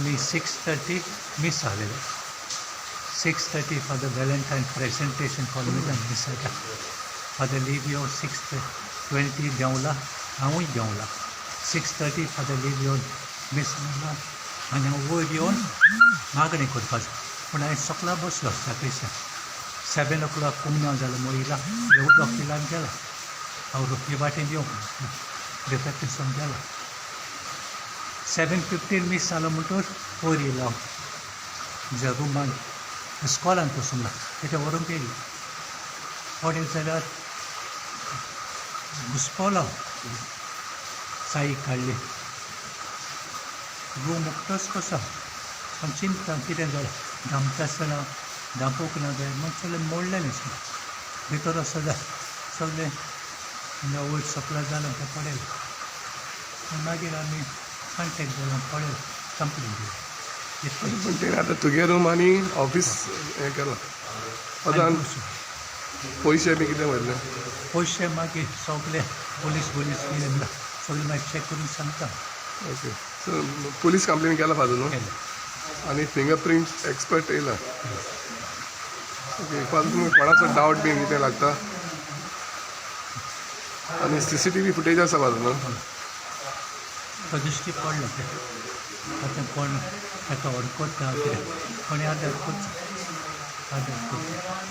आमी 6:30 मीस आहलेलें. 6:30 father Valentine presentation कॉन्वेंटान मीस जाता. Father Livio 6:20 देंवला, हांवूय देंवला. 6:30 फादर लिवियोन मीस म्हणला आनी हांव वयर येवन मागणें करपाचें पूण हांवें सकला बसलो साक्रिस्तान. 7 ओ क्लॉक कुमन्यांव जालें मोयला, उदक पिला आनी गेला. हांव हे वाटेन येवंक रिफेक्टरीसून गेला. 7:15 मीस जालो म्हणटच वयर येयलो हांव. म्हज्या रुमान इस्कॉलान वचूंक तेका व्हरूंक येयली. पळयत जाल्यार घुसपोलो. चावी काडली, रूम उक्तोच कसो. हांव चिंतता कितें जालें. धांपता आसतना धांपूंक ना जाय म्हूण सगळें मोडलेलें. भितर वचत जाय सगळें वयर सकला जालें तें पळयलें आनी मागीर आमी कॉन्टेक्ट जालो, पळयलें, कंप्लेन दिली, इतलें. पण तेणे आतां तुगे रूम आनी ऑफीस हें केलां आतां. आनी पयशे बी कितें व्हरले? पयशे मागीर सगळे पुलीस पुलीस कितें सगळें मागीर चॅक करून सांगता. ओके, सो पुलीस कंप्लेन केला फादर न्हू? केलें. आनी फिंगर प्रिंट एक्सपर्ट येयला. ओके फादर, तुमकां कोणाचो डावट बी कितें लागता? आनी सीसीटीव्ही फुटेज आसा फादर न्हू? तो दिश्टी पडलें तें. आतां कोण ताका वळखता कितें, कोणी आदार करचो, आदार करचो.